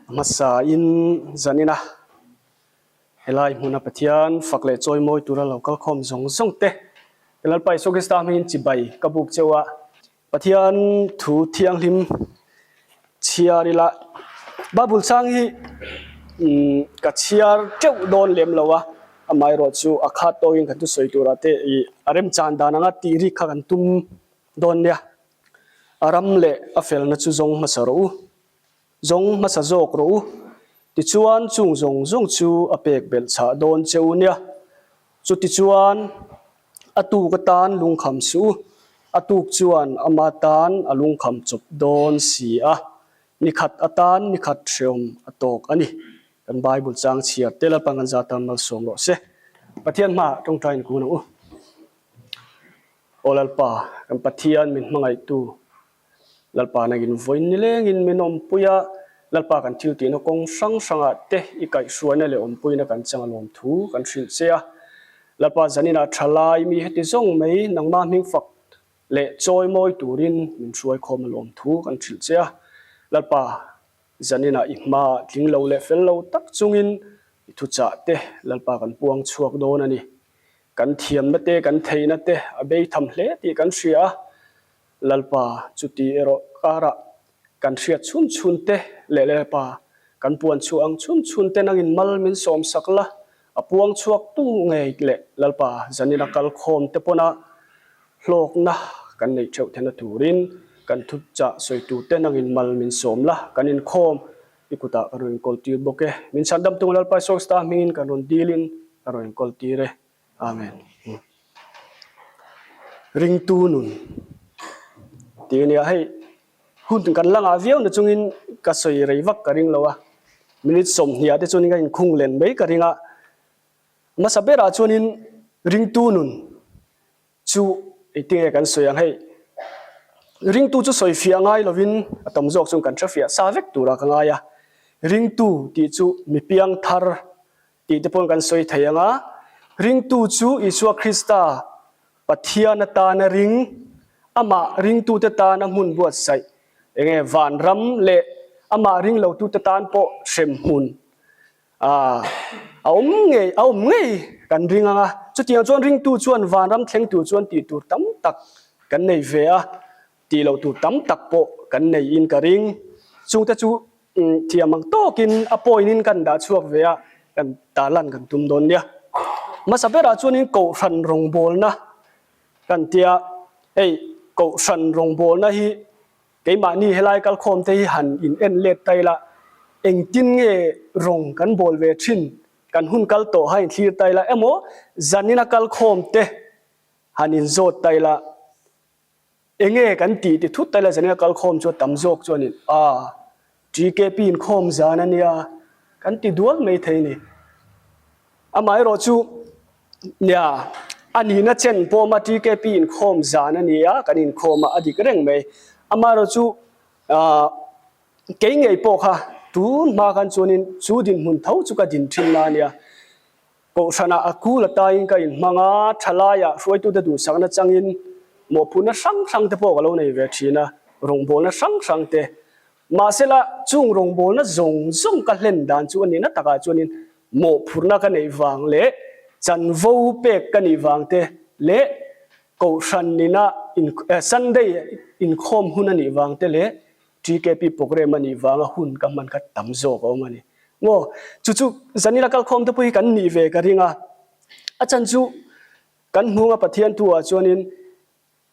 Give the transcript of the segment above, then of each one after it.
Hmasa in zanina helai hmuna Pathian fak leh chawimawi tura lo kalkhawm zawng zawng te ka Lalpa Isua Krista hmingin chibai ka buk cheu a. Pathian thu thianghlim chhiar ila Bible chang hi ka chhiar teuh dawn lem lo a, amaherawh chu a khat tawkin kan thusawi turah te ih a remchan dan anga tih rik kha kan tum dawn nia. A ram leh a felna chu zawng hmasa rawh u, zawng hmasa zawk rawh u, tichuan chung zawng zawng chu a pek belh chhah dawn che u nia. Chutichuan a tuk atan lungkham suh u, a tuk chuan ama tan a lungkham chawp dawn si a, nikhat atan nikhat hreawm a tawk a ni. Kan Bible chang chhiar te Lalpa kan zat tan malsawm rawh se. Pathian hmaah tawngtaiin kun ang u. Aw Lalpa, kan Pathian min hmangaihtu, Lalpa nangin vawiin nilengin min awmpui a, Lalpa kan thil tihna kawng hrang hrangah te i kaihhruaina leh awmpuina kan chang alawm thu kan hrilh che a. Lalpa zaninah tha lai mi heti zawng mai nangmah hming fak leh chawi mawi turin min hruai khawm alawm thu kan hrilh che a. Lalpa zaninah i hmaah tling lo leh fel lo tak chungin i thuchah te Lalpa kan puang chhuak dawn a ni. Kan thiamna te, kan theihna te a bei tham hle tih kan hria a, Lalpa chuti erawh karah kan hriat chhun chhun te leh Lalpa kan puan chhuah ang chhun chhun te nangin mal min sawm sak la, a puang chhuak tu ngei leh Lalpa zanin a kal khawm te pawna hlawkna kan neih theuh theihna turin kan thuchah sawi tur te nangin mal min sawm la, kan inkhawm i kutah ka rawn inkawl tir bawk e. Min chhandam tung Lalpa Sawngsta hmingin kan rawn dilin ka rawn inkawl tir e. Amen. Ringtu nun tih a nia, hei hun kan la ngah viau na chungin ka sawi rei vak ka ring lo a, minute sawmhniah te chuanin ka inkhung len mai ka ring a, hmasa berah chuanin ringtu nun chu engtinge kan sawi ang hei, ringtu chu sawi fiah ngai lovin a tam zawk chuan kan hre fiah sa vek turah ka ngai a, ringtu tih chu mi piang thar Tih te pawhin kan sawi thei ang a, ringtu chu Isua Krista Pathian atana ring, amah ringtute tana hmun buatsaih, eng nge vanram leh amah ring lotute tan pawh hremhmun a awm ngei a awm ngei kan ring ang a. Chutiang chuan ringtu chuan vanram thleng tur chuan tih tur tam tak kan nei ve a, tih loh tur tam tak pawh kan neiin ka ring. Chungte chu Thiam ang tawkin a point in kan dah chhuak ve a, kan tarlan kan tum dawn nia. Hmasa berah chuanin Kohhran rawngbawlna kan tia, hei Kohhran rawngbawlna hi keimahni helai kalkhawm te hi han in en let ta ila, engtin nge rawng kan bawl ve thin, kan hun kal tawh ha inthlir ta ila emaw zanin a kalkhawm te han inzawt ta ila, Enge kan tih ti thut taila zanin a kal khawm chu a tam zawk chuanin a TKP inkhawm zan a nia kan ti dual mai thei ni. Amaherawh chu nia a nihna chen pawma TKP inkhawm zan a nia kan inkhawm a a dik reng mai. Amaherawh chu ah kei ngei pawh kha tun hma khan chuanin chu dinhmun tho chu ka din thin la a nia. Kohhranah a kul ataiin ka inhmang a, thalaiah hruaitute duhsakna changin mawhphurhna hrang hrang te pawh ka lo nei ve thin a, rawngbawlna hrang hrang te. Mahsela, chung rawngbawlna zawng zawng ka hlen dan chu a nihna takah chuanin mawhphurhna ka neih vang leh chanvo pek ka nih vang te leh Kohhran nina Sunday inkhawm hun a nih vang te leh TKP programme a nih vanga hun ka hman kha tam zawk a awm a ni. Maw? Chu chu Zanila kalkhawm te pawh hi kan nih ve ka ring a. A chan chu kan hmunga Pathian thu ah chuanin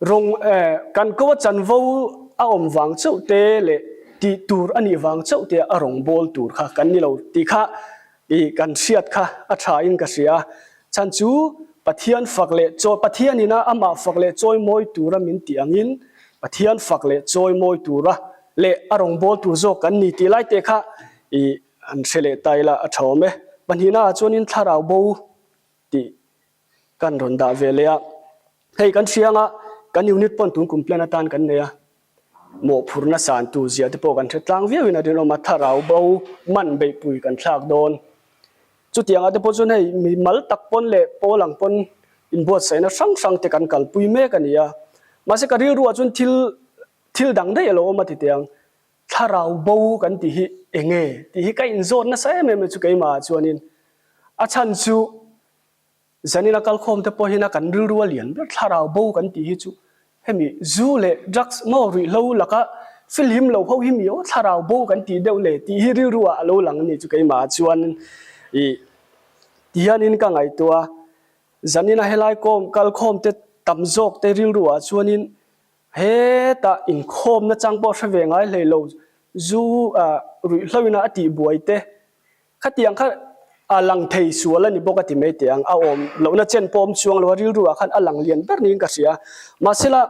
rawng eh kan ko a chanvo a awm vang chauh te leh tih tur a nih vang chauh te a rawng bawl tur kha kan ni lo tih kha Ih kan hriat kha a tha in ka hria. Chhan chu Pathian fak leh chawi Pathian ina amah fak leh chawi mawi tura min tih angin Pathian fak leh chawi mawi tura leh a rawngbâwl tur zawk kan ni tih lai te kha ih an hre leh ta ila a tha awm e. Pahnihna ah chuanin thlarau bo tih kan rawn dah ve leh a. Hei kan hria anga kan unit pawn tun kum plan atan kan nei a. Mawhphurhna san tur zia te pawh kan hre tlang viauin a rinawm a, thlarau bo man beihpui kan thlak dawn. Chutiangah te pawh chuan hei mi mal tak pawn leh pawl ang pawn inbuatsaihna hrang hrang te kan kalpui mek a ni a. Mahse ka rilruah chuan thil thil dang daih a lo awm a ti teh ang. Thlarau bo kan tih hi enge tih hi ka inzawt nasa em em chu keimah ah chuanin a chhan chu Zanin a kalkhawm te pawh hian a kan rilru a lian ber thlarau bo kan tih hi chu hemi zu leh drugs maw ruihhlo laka filhim lo ho hi mi aw thlarau bo kan tih deuh le tih hi rilru ah a lo lang a ni chu keimah ah chuan ih ti hianin ka ngaihtuah a zanin a helai kawm kalkhawm te tam zawk te rilru ah chuanin hetah inkhawm na chang pawh hre ve ngai hlei lo zu ah ruihhlo ina a tih buai te Khatiang kha a lang thei sual a ni bawk a ti mai teh ang. A awm lohna chen pawh awm chuang lo a, rilru ah khan a lang lian ber niin ka hria. Mahsela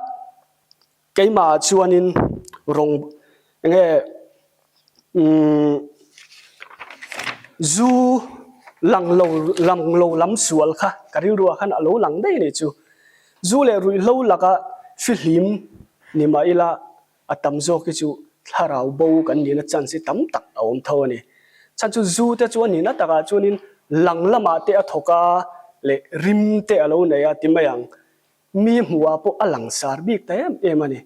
keimah ah chuanin rawng eng nge umm zu lang lo lang lo lam sual kha ka rilru ah khan a lo lang daih a nih chu. Zu leh ruihhlo laka fihlim ni mah ila A tam zawk hi chu thlarau bo kan nihna chance hi tam tak a awm tho a ni. Chhan chu zu te chu a nihna takah chuanin lang lamah te a thawk a leh rim te a lo nei a ti mai ang. Mi hmuhah pawh a langsar bik ta em em a ni.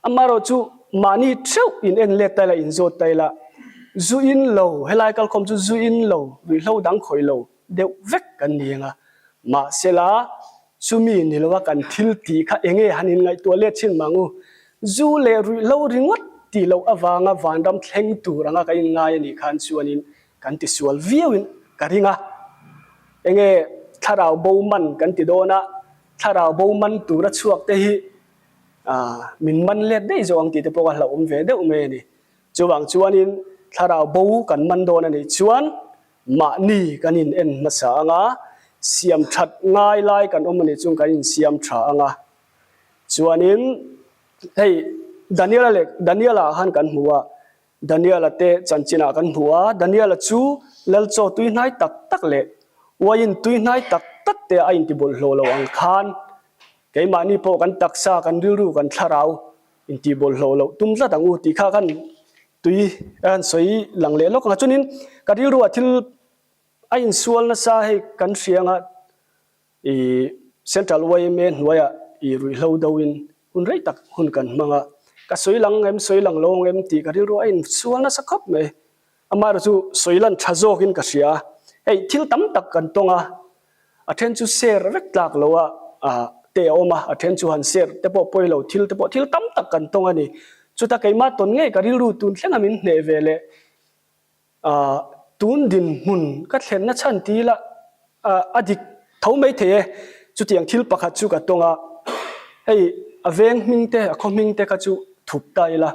Amaherawh chu mahni theuh in en let ta ila in zawt ta ila zu in lo helai kalkhawm chu zu in lo ruihhlo dang khawih lo deuh vek kan ni ang a. Mahsela Chumi ni lova kan thil tih kha enge han inngaihtuah let thin mang u? Zu leh ruihhlo ringawt tih loh avanga vanram thleng tur anga ka inngai a nih khan chuanin kan tisual viauin ka ring a. Enge thlarau bo man kan ti dawn a, thlarau bo man tura chhuak te hi min man let daih zawk ang tih te pawh ka hlauhawm ve deuh mai a ni. Chuvang chuanin thlarau bo kan man dawn a nih chuan Mahni kan in en hmasa ang a, siam that ngai lai kan awm a nih chuan kan insiam tha ang a. Chuanin hei Daniela leh Daniela ah khan kan hmu a, Daniela te chanchinah kan hmu a, Daniela chu Lalchaw tui hnai tak tak leh uaiin tui hnai tak tak te a intibawlhhlawh lo ang khan keimahni pawh kan taksa, kan rilru, kan thlarau intibawlhhlawh loh tum tlat ang u tih kha kan Tui a han sawi lang leh lawk ang a, chuanin ka rilruah thil a insual nasa hei kan hria anga ih Central yma hnuaiah ih ruihhlo deuhin hun rei tak hun kan hmang a, ka sawi lang em sawi lang lo ang em tih ka rilruah a insual nasa khawp mai. Amaherawhchu chu sawi lan tha zawkin ka hria a, hei thil tam tak kan tawng a, A then chu share vek tlak lo a te a awm a, a then chu han share te pawh pawi lo, thil te pawh thil tam tak kan tawng a ni. Chuta keimah tawn ngei ka rilru tun thlenga min hneh ve leh tun dinhmun ka thlenna chhan ti ila a dik tho mai thei e. Chutiang thil pakhat chu ka tawng a, hei a veng hming te a khaw hming te kha chu thup ta ila,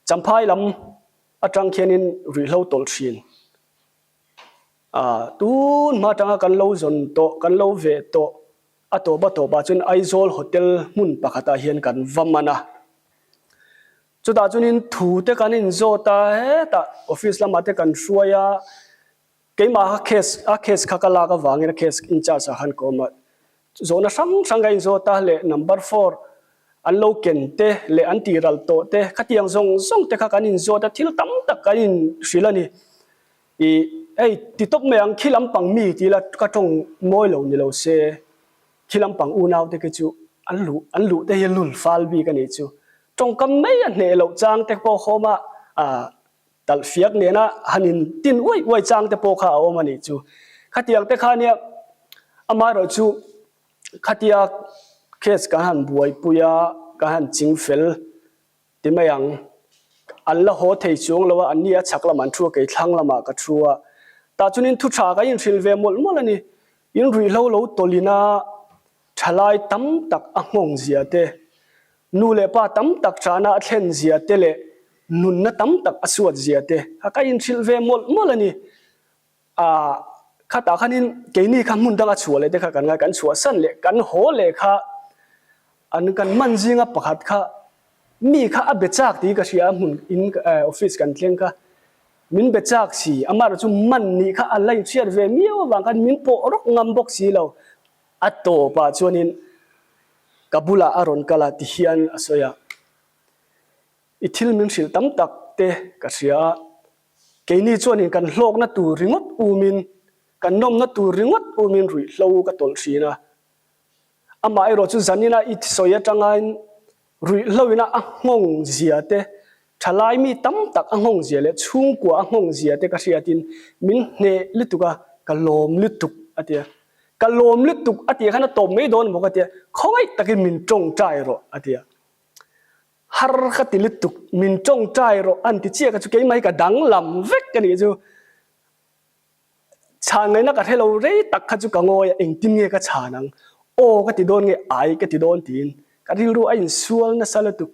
Champhai lam atang khianin ruihhlo tawlh thin. A, tun hma atanga kan lo zawn tawh, kan lo veh tawh, a tawp a tawpah chuan Aizawl Hotel hmun pakhatah hian kan va man a. Chutah chuanin thu te kan inzawt a, hetah office lamah te kan hruai a, keimah kha case, a case kha ka lak avangin a case in charge ah khan ka awm a. Zawhna hrang hrang ka inzawt a leh number four an lo ken te leh an tih ral tawh te khatiang zawng zawng te kha kan inzawt a, thil tam tak kan inhrilh a ni. I hei ti tawp mai ang khi lampang mi ti ila ka tawng mawi lo ni lo se khi lampang unau te khi chu an luh an luh te hi lul fal bik a nih chu. Tawngkam mai a hneh loh chang te pawh khawm a ah talh fiak nena han in tin uai uai chang te pawh kha a awm a nih chu. Khatiang te kha nia amaherawh chu khatia case kan han buaipui a kan han ching fel Ti mai ang. An la haw thei chuang lo a, anni a chhak lamah an thu a, kei thlang lamah ka thu a. Tah chuanin thu tha ka inhrilh ve mawlh mawlh a ni. In ruihhlo lo tawlhin a, thalai tam tak a nghawng zia te, nu leh pa tam tak chahna a thlen zia te leh nunna tam tak a suat zia te kha ka inhrilh ve mawlh mawlh a ni. A, khatah khanin keini kha hmun danga chhuah leh te kha kan ngai, kan chhuahsan leh kan haw leh kha an kan man zinga pakhat kha mi kha a be chak tih ka hria a hmun in office kan thleng kha min be chak si amaherawh chu man nih kha a la inhriat ve miau avang khan min pawh rawk ngam bawk si lo. A tawpah chuanin ka bulah a rawn kal a tihian a sawi a, I thil min hrilh tam tak te ka hria a, Keini chuanin kan hlawkna tur ringawt umin, kan nawmna tur ringawt umin ruihhlo ka tawlh thin a. Amah erawh chu zanina i sawi atangain ruihhloina a nghawng zia te, Thalai mi tam tak a nghawng zia leh chhungkua a nghawng zia te ka hriatin min hneh lutuk a, ka lawm lutuk a ti a. Ka lawm lutuk a tih khan a tawp mai dawn maw ka ti a, khawngaih takin min tawngtai rawh a ti a. Har ka ti lutuk, min tawngtai rawh an ti chiah ka chu keimah hi ka danglam vek ka nih chu. Chhan ngaihna ka hre lo rei tak kha chu ka ngawi a, engtin nge ka chhan ang? Aw ka ti dawn nge ai ka ti dawn tiin ka rilru a insual nasa lutuk.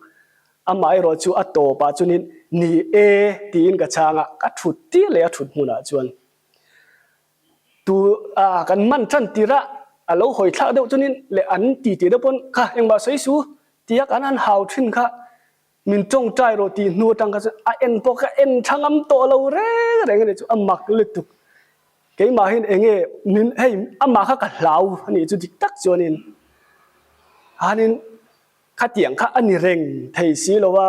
Amaherawh chu a tawpah chuanin ni e tiin ka chhang a, ka thut tir leh a thut hmunah chuan tu a kan man tan tir a, a lo hawi thlak deuh chuanin leh an ti tih deuh pawn kha engmah sawi su tia kan han hau thin kha Min tawngtai rawh tih hnu atang kha chuan a en pawh ka en tha ngam tawh lo reng reng a ni chu a mak lutuk. Keimahin eng nge min hei amah kha ka hlau a nih chu dik tak chuanin hanin khatiang kha a ni reng thei si lo a,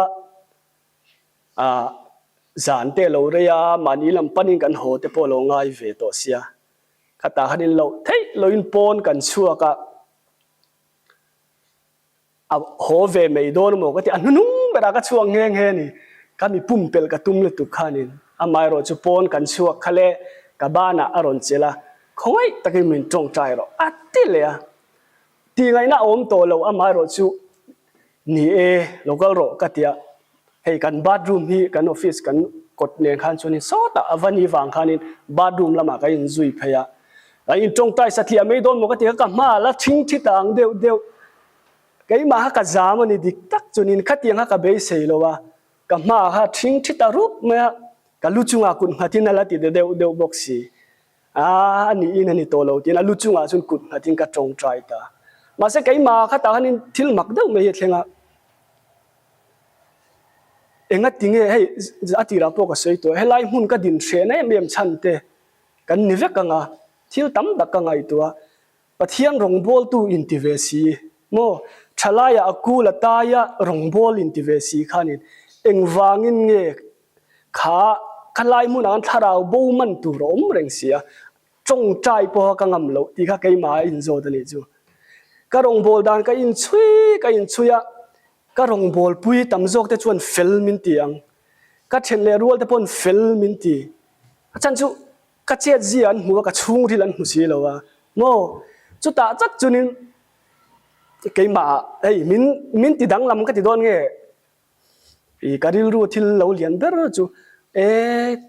ah zan te lo rei a mahni lam panin kan haw te pawh lo ngai ve tawh sia khatah khanin loh theih loin pawn kan chhuak a. A haw ve mai dawn maw ka ti, a hnuhnung berah ka chhuak nghe nghe a ni. Ka mi pumpelh ka tum lutuk khanin amaherawh chu pawn kan chhuak kha le ka banah a rawn chelh a, khawngaih takin min tawngtai rawh a ti leh a. Tihngaihna a awm tawh lo amaherawh chu ni e, lo kal rawh ka ti a. Hei kan bathroom hi kan office kan kawt nen khan chuanin sawtah a va ni vang khanin bathroom lamah ka inzui phei a. Kan intawngtai satliah mai dawn maw ka ti kha ka hma la thing thi ta ang deuh deuh. Keimah kha ka zam a ni dik tak chuanin khatiang kha ka beisei lo a, ka hmaah kha ṭhing ṭhi ta rup mai a, ka lu chungah kut nghatin a la ti ta deuh deuh bawk si. Aa, a niin a ni tawh lo tiin a lu chungah chuan kut nghatin ka ṭawngṭai ta. Mahse keimah khatah khanin thil mak deuh mai hi a thleng a, enga tinge hei a tirah pawh ka sawi tawh, helai hmun ka din hrehna em em chhan te kan ni vek ang a, thil tam tak ka ngaihtuah a, Pathian rawngbawltu inti ve si maw? Thalaiah a kul a taia rawngbâwl inti ve si khanin engvangin nge kha kha lai hmunah khan thlarau bo man tur a awm reng si a, tawngtai pawha ka ngam loh tih kha keimah a inzawt a nih chu. Ka rawngbâwl dan ka inchhui ka inchhui a, ka rawngbâwlpui tam zawk te chuan fel min ti ang, ka then leh rual te pawn fel min ti. A chhan chu Ka chet zia an hmu a, ka chhungril an hmu si lo a maw? Chutah tak chunin keimah ah hei min min ti danglam ka ti dawn nge? I ka rilru thil lo lian ber chu e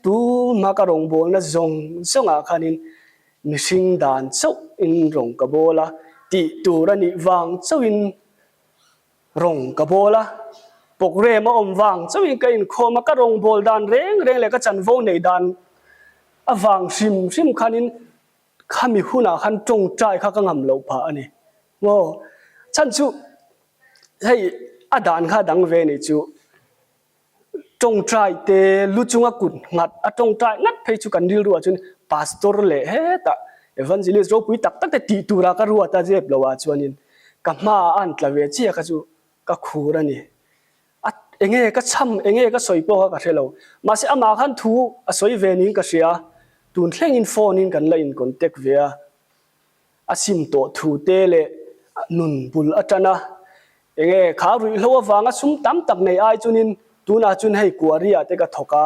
tuma ka rawngbawlna zawng zawngah khanin mihring dan chauh in rawng ka bawl a tih tur a nih vang chauhin Rawng ka bawl a, programme a awm vang chauhin ka inkhawm a, ka rawng bawl dan reng reng leh ka chanvo neih dan avang hrim hrim khanin khami hunah khan tawngtai kha ka ngam loh phah a ni. Maw? Chhan chu hei a dan kha a dang ve nih chu. Tawngtai te lu chunga kut nghat a tawngtai ngat phei chu kan rilru ah chuan pastor leh hetah evangelist ropui tak tak te tih tura ka ruat a zep lo ah chuanin ka hma ah an tla ve chiah kha chu ka khur a ni. A enge ka chham enge ka sawi pawh kha ka hre lo. Mahse amah khan thu a sawi ve niin ka hria. Tun thlengin phone in kan la in contact ve a. A sim tawh thu te leh nun bul atana Enge kha ruihhlo avanga sum tam tak nei ai chunin tunah chuan hei kuaria te ka thawk a,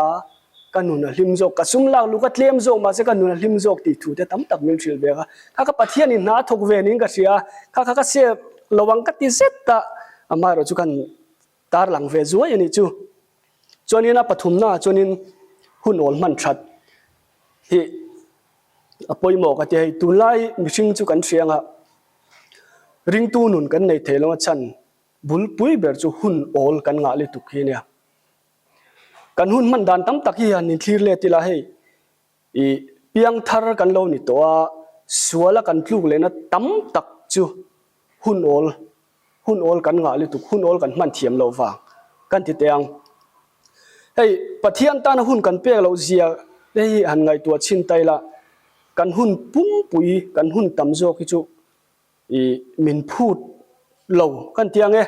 ka nun a hlim zawk, ka sum lak luh ka tlem zawk mahse ka nun a hlim zawk tih thu te tam tak min hrilh ve a, kha ka Pathianin hna a thawk ve niin ka hria a, kha kha ka share lo ang ka ti zet a, amaherawh chu kan tarlang ve zuai a nih chu. Chuanin a pathumnaah chuanin hun awl hman that hi a pawimawh ka ti a, hei tunlai mihring chu kan hria ang a, Ringtu nun kan nei thei lo a chhan bulpui ber chu hun awl kan ngah lutuk hi a nia. Kan hun hman dan tam tak hi han inthlir let ila hei i piangthar kan lo ni tawh a, suala kan tluk lehna tam tak chu hun awl hun awl kan ngah lutuk, hun awl kan hman thiam loh vang kan ti teh ang. Hei Pathian tana hun kan pek loh zia te hi han ngaihtuah chhin ta ila, kan hun pumpui, kan hun tam zawk hi chu i min phut lo kan ti ang e.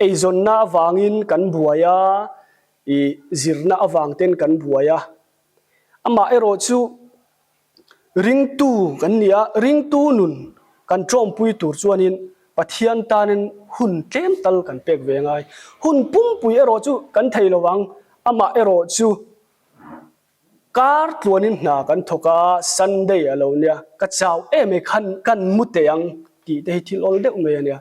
Eizawnna avangin kan buai a, i zirna avang ten kan buai a. Amah erawh chu Ringtu kan ni a, ringtu nun kan tawmpui tur chuanin. Pathian tanin hun tlem tal kan pek ve ngai. Hun pumpui erawh chu kan thei lo vang, amah erawh chu kar tluanin hna kan thawk a, Sunday a lo nia, ka chau em e khan kan mu teh ang tih te hi thil awl deuh mai a nia.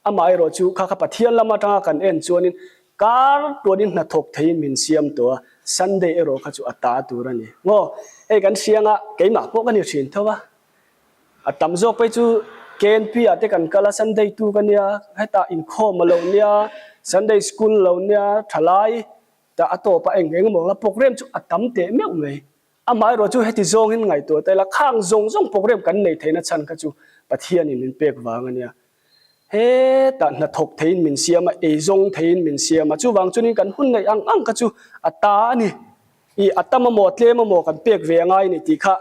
Amaherawh chu kha kha Pathian lam atanga kan en chuanin kar tuanin hnathawk theiin min siam tawh a, Sunday erawh kha chu a ta tur a ni. Maw? Hei kan hrianga keimah pawh ka ni thin tho a, a tam zawk phei chu KNP ah te kan kal a, Sunday tu ka nia, hetah inkhawm a lo nia, Sunday school a lo nia, thalai tah a tawp a eng eng emaw la program chu a tam teh meuh mai. Amaherawh chu heti zawngin ngaihtuah ta ila, khang zawng zawng program kan nei theihna chhan kha chu Pathianin min pek vang a nia. Hetah hnathawk theiin min siam a, eizawng theiin min siam a, chuvang chuanin kan hun neih ang ang kha chu a ta a ni. I a tam amaw a tlem amaw kan pek ve a ngai a ni tih kha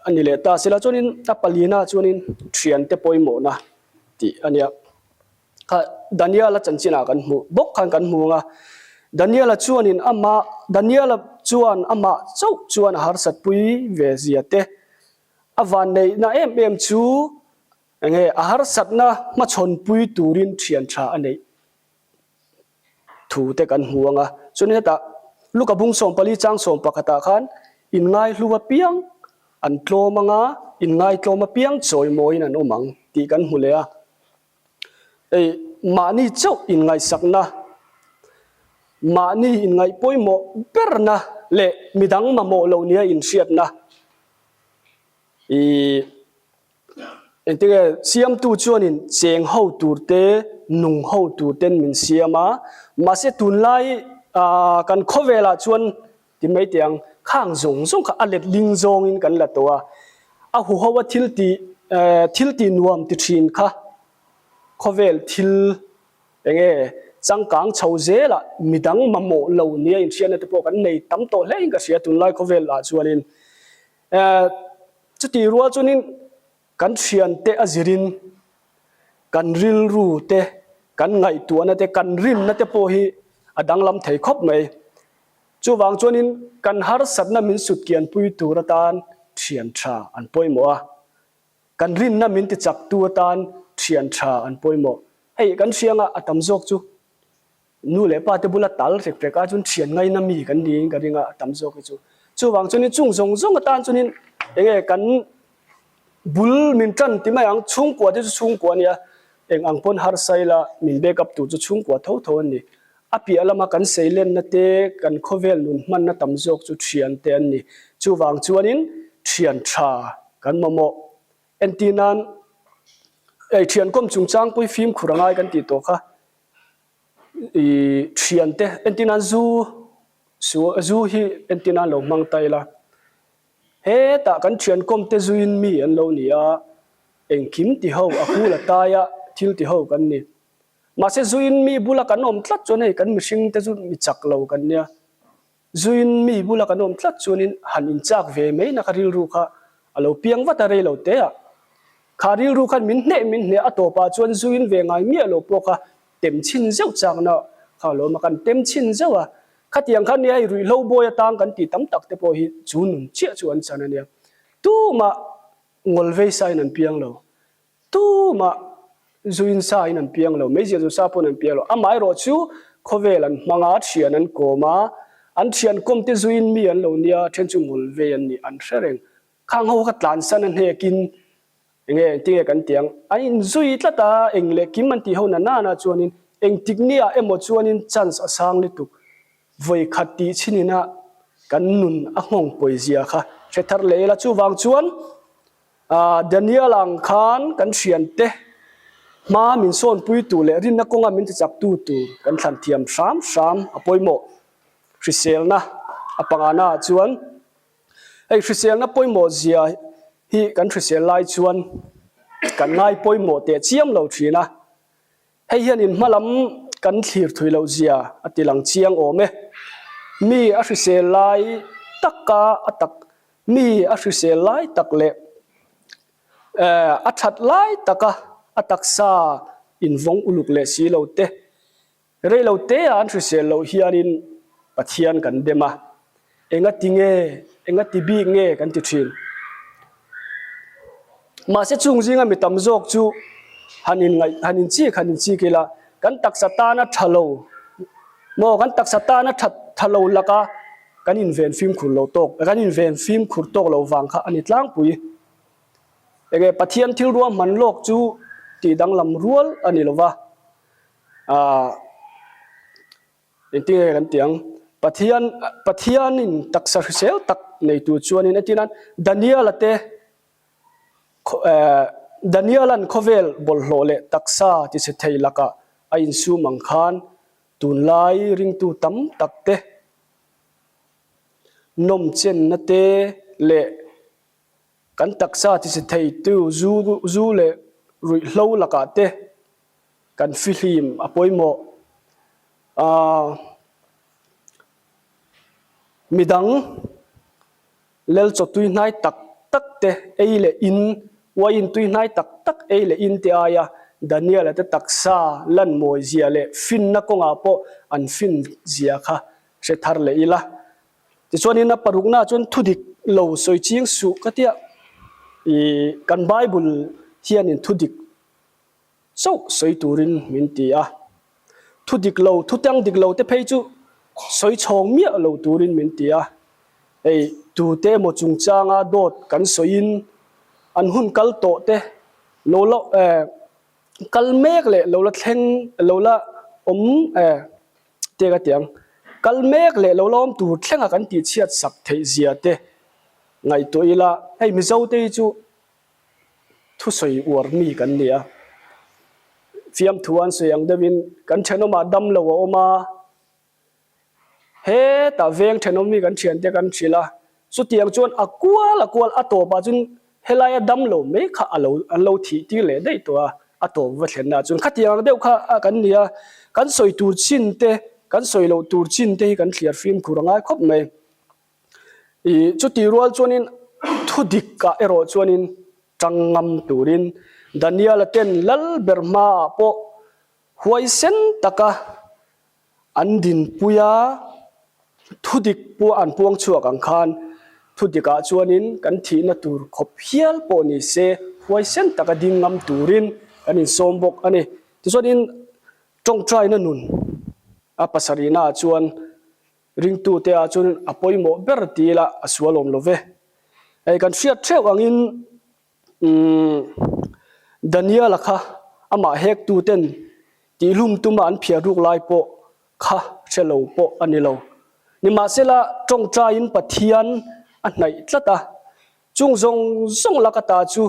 a ni leh ta. Sela chuanin a palina chuanin thiante pawimawhna tih a nia. Kha Daniel-a chanchinah kan hmuh bawk khan kan hmu ang a, Daniel-a chuanin amah Daniel-a chuan amah chauh chuan a harsatpui ve zia te, a vanneihna em em chu enge a harsatna hmachhawnpui turin thian tha a neih thu te kan hmu ang a. Chuan hetah Luka bung 14 chang 11 ah khan inngaihlu apiang an tlawm ang a, inngaitlawm apiang chawimawiin an awm ang tih kan hmu leh a. Ei, mahni chauh inngaihsakna, mahni inngaih pawimawh berna leh midang mamawh loh nia inhriatna i engtinge siamtu chuanin cheng ho tur te, nung ho tur ten min siam a, mahse tunlai kan khawvelah chuan Ti mai teh ang, khang zawng zawng kha a let ling zawngin kan la tawh a, a huho a thil tih thil tih nuam ti thin kha khawvel thil enge changkang chho zelah midang mamawh lo nia inhriatna te pawh kan nei tam tawh hle in ka hria tunlai khawvel ah chuanin chutih rual chuanin kan thiante a zirin kan rilru te kan ngaihtuahna te kan rinna te pawh hi a danglam thei khawp mai. Chuvang chuanin kan harsatna min sutkianpui tur atan thian tha an pawimawh a, kan rinna min tichaktu atan thian tha an pawimawh. Hei kan hrianga a tam zawk chu nu leh pa te bula tal rek rek ah chuan thian ngaina mi kan niin ka ring a, a tam zawk hi chu. Chuvang chuanin chung zawng zawng atan chuanin enge kan Bul min tan ti mai ang, chhungkua te chu chhungkua a nia, eng ang pawn harsa ila min back up tur chu chhungkua tho tho an ni. A piah lama kan seilenna te, kan khawvel nun hmanna tam zawk chu thian te an ni. Chuvang chuanin thian tha kan mamawh. Entir nan, ei thian kawm chungchang pawh hi fimkhur a ngai kan tih tawh kha. I thian te, entir nan zu, zu hi entir nan lo hmang ta ila. Hetah kan thiankawmte zuiin mi an lo ni a, engkim ti ho, a kul a taia thil ti ho kan ni. Mahse zuiin mi bula kan awm tlat chuan hei kan mihringte chu mi chak lo kan nia. Zuiin mi bula kan awm tlat chuanin han inchak ve mai na kha rilru kha a lo piang vat a rei lo te a. Kha rilru khan min hneh min hneh a tawpah chuan zuiin ve ngai miah lo pawh kha tem chhin zeuh chakna kha a lo awm a, kan tem chhin zeuh a. Khatiang khan nia hei ruihhlo bawi atang kan tih tam tak te pawh hi chu nun chiah chu an chan a nia. Tumah ngawl vei sa in an piang lo. Tumah zuin sa in an piang lo. Meizial zu sa pawn an piang lo. Amaherawh chu khawvel an hmang a, thian an kawm a, an thian kawm te zuin mi an lo nia, then chu ngawl vei an nih an hre reng. Khang ho kha tlansan a hnekin Enge engtinge kan ti ang? An inzui tlat a, eng leh kim an tih ho na nana chuanin engtik nia emaw chuanin chance a sang lutuk. Vawi khat tih chhinina kan nun a nghawng pawi zia kha hre thar leh ila. Chuvang chuan Daniel ang khan kan thiante hma min sawnpui tur leh rinna kawnga min tichaktu tur kan thlan thiam hram hram a pawimawh. Hriselna a pangana ah chuan Hei hriselna pawimawh zia hi kan hrisel lai chuan kan ngai pawimawh teh chiam lo thin a, hei hian in hmalam kan thlir thui loh zia a ti lang chiang awm e. Mi a hrisel lai taka a tak mi a hrisel lai tak leh a that lai taka a taksa invawng uluk leh si lo te Rei lo te ah an hrisel loh hianin Pathian kan dem a, enga ti nge, enga ti bik nge kan ti thin. Mahse chung zinga mi tam zawk chu. Han in ngaih, han in chik, han in chik ila, kan taksa tana tha lo maw, kan taksa tana tha tha lo laka kan inven fimkhur lo tawk, kan inven fimkhur tawk lo vang kha a ni tlangpui. Enge Pathian thil ruahman lawk chu tih danglam rual a ni lova, aah engtin nge kan tih ang? Pathian Pathianin taksa hrisel tak nei tur chuanin entir nan Daniel-a te Daniel-a'n khawvel bawlhhlawh leh taksa tichhe thei lakah a insum ang khan tunlai ringtu tam tak te nawmchenna te leh kan taksa tichhe theitu zu zu leh ruihhlo lakah te kan fihlim a pawimawh. Midang. Lel chaw tui hnai tak tak te ei leh in, uaiin tui hnai tak tak ei leh in te aia Daniel-a te taksa lan mawi zia leh finna kawngah pawh an fin zia kha hre thar leh ila. Tichuanin a paruknaah chuan thudik lo sawi ching suh ka tia. Ih, kan Bible hianin thudik chauh sawi turin min ti a. Thu dik lo, thu tang dik lo te phei chu sawi chhawng miah lo turin min ti a. Hei, tute emaw chungchanga dawt kan sawiin an hun kal tawh te lo la eh kal mek leh lo la thleng lo la awm eh te ka ti ang. Kal mek leh lo la awm tur thlenga kan tihchhiat sak theih zia te ngaihtuah ila, hei Mizo te hi chu thusawi uar mi kan ni a, fiamthu an sawi ang deuhin kan thenawmah dam lo a awm a, hetah veng thenawm hi kan thiante kan hrilh a, chutiang chuan a kual a kual a tawpah chuan helaia dam lo mai kha a lo an lo thih tir leh daih tawh a, a tawp va thlenna chuan khatiang ang deuh kha kan ni a, kan sawi tur chin te kan sawi loh tur chin te hi kan thliar fimkhur a ngai khawp mai. Ih, chutih rual chuanin thu dikah erawh chuanin tang ngam turin Daniel-a ten lal ber hmaah pawh huaisen taka an dinpui a, thu dik pawh an puang chhuak ang khan thu dikah chuanin kan thihna tur khawp hial pawh ni se huaisen taka ding ngam turin kan insawm bawk a ni. Tichuanin tawngtaina nun a pasarihnaah chuan Ringtute ah chuan a pawimawh ber ti ila a sual awm lo ve. Hei kan hriat theuh angin umm Daniel-a kha amah hektuten tihlum tuma an phiar ruk lai pawh kha hre lo pawh a ni lo. Nimahsela tawngtaiin Pathian a hnaih tlat a, chung zawng zawng laka ta chu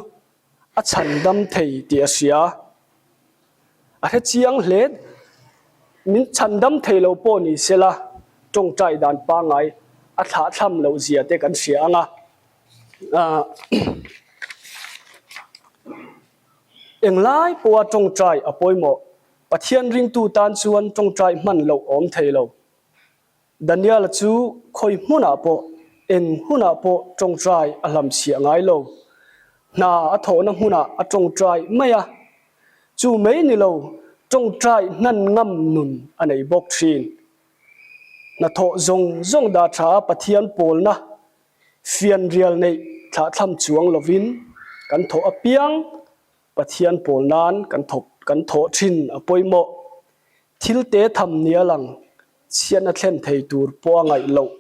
a chhandam thei tih a hria. A hre chiang hle. Min chhandam thei lo pawh ni sela tawngtai dan pangngai a thlahthlam loh zia te kan hria ang a. Englai pawha tawngtai a pawimawh. Pathian ringtu tan chuan tawngtai hman loh a awm thei lo. Daniel-a chu khawi hmunah pawh, eng hunah pawh tawngtai a hlamchhiah ngai lo. Hna a thawhna hmunah a tawngtai mai a. Chu mai ni lo, tawngtai hnan ngam nun a nei bawk thin. Hnathawh zawng zawng dah tha a Pathian pawlna fianrial neih thlahthlam chuang lovin kan thawh apiang Pathian pawl nan kan thawk kan thawh thin a pawimawh. Thil te tham nia lang chhiatna thlen thei tur pawh a ngaih loh.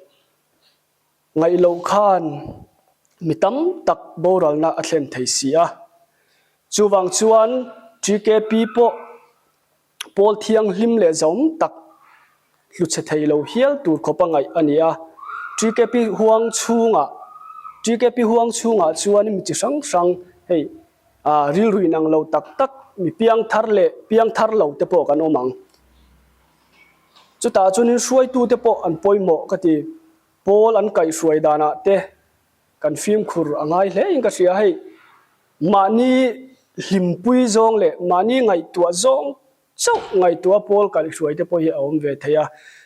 Ngaih loh khan mi tam tak boralna a thlen thei si a. Chuvang chuan TKP pawh Pawl thianghlim leh zawm tak hluchhe thei lo hial tur khawp a ngaih a ni a. TKP huang chhungah TKP huang chhungah chuan mi chi hrang hrang hei ah rilru inang lo tak tak mi piang thar leh piang thar lo te pawh kan awm ang. Chutah chuanin hruaitute pawh an pawimawh ka ti. Pawl an kaihhruai danah te kan fimkhur a ngai hle in ka hria hei. Mahni hlimpui zawng leh mahni ngaihtuah zawng chauh ngaihtuah pawl kaihhruai te pawh hi a awm ve thei a.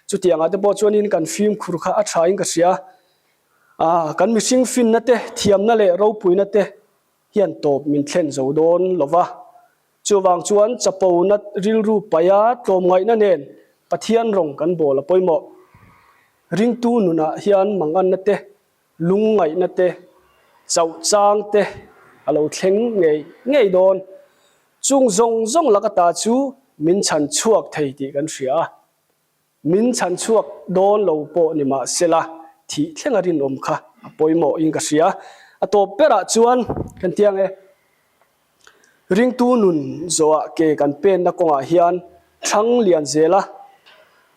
Chutiangah te pawh chuanin kan fimkhur kha a thain ka hria. Aaa kan mihring finna te, thiamna leh ropuina te hian tawp min thlen zo dawn lo va. Chuvang chuan chapona rilru paia tlawmngaihna nen Pathian rawng kan bawl a pawimawh. Ringtu nunah hian manganna te Lungngaihna te, chauh chang te a lo thleng ngei ngei dawn. Chung zawng zawng laka ta chu min chhan chhuak thei tih kan hria a. Min chhan chhuak dawn lo pawh ni mah sela thih thlenga rinawm kha a pawimawh in ka hria. A tawp berah chuan kan tiang e, ringtu nun zawhah ke kan penna kawngah hian thlang lian zel a,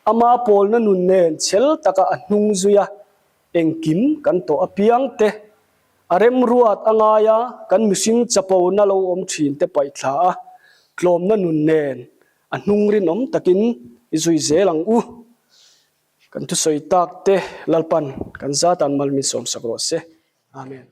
ama pawlna nun nen chhel taka a hnung zui a, engkim kan tawh apiang te, a remruat a ngai a, kan mihring chapona lo awm thin te paih thla a, tlawmna nun nen A hnung rinawm takin i zui zel ang u. Kan thusawi tak te Lalpan kan zatan mal min sawmsak rawh se. Amen.